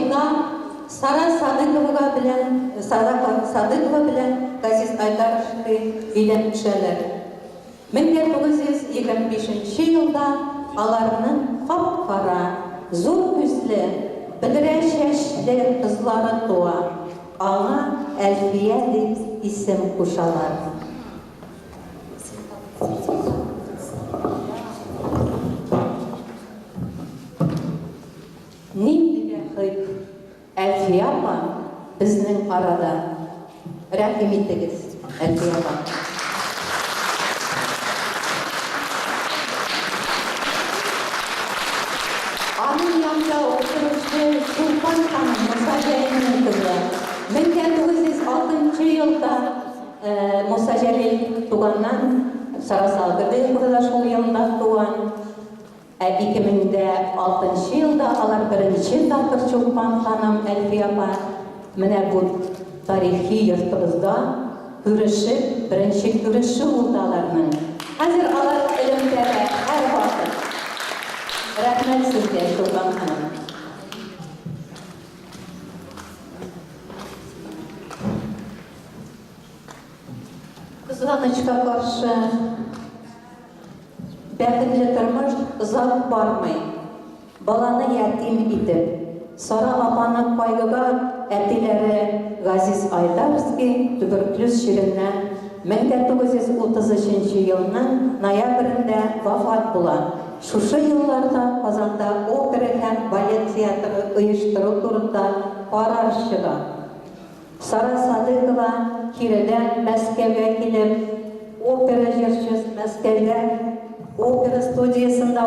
елда Сара Садыковага белән Сара Садыкова белән Газиз Айдарский өйләнешәләр. 1925 нче елда аларның кап-кара, зур күзле, бөдрә чәчле кызлары туа, аңа Әлфия дип исем кушалар. Нинди бәхет! Әлфия апа безнең арада. Рәхим итегез, Әлфия апа. Аның янында утыручы Чулпан ханым Муса Җәлилнең кызы. 1906 елда Муса Җәлил туганнан Сара Садыйкова да шул елда туган. Ә 2006 нчы елда алар беренче тапкыр Чулпан ханым, Әлфия апа менә бу тарихи йортыбызда күрешеп, беренче күрешү булды аларның. Хәзер алар элемтәдә һәрвакыт. Рәхмәт сезгә, Чулпан ханым. Кызганычка каршы, Бәхетле тормыш озак бармый. Баланы ятим итеп, Сара апаны кайгыга әтиләре Газиз Айдарский туберклюз чиреннән 1933 нче елның ноябрендә вафат була. Шушы елларда Казанда опера һәм балет театры оештыру турында карар чыга. Сара Садыйкова киредән Мәскәүгә килеп, опера җырчысы, Мәскәүдә опера студиясендә.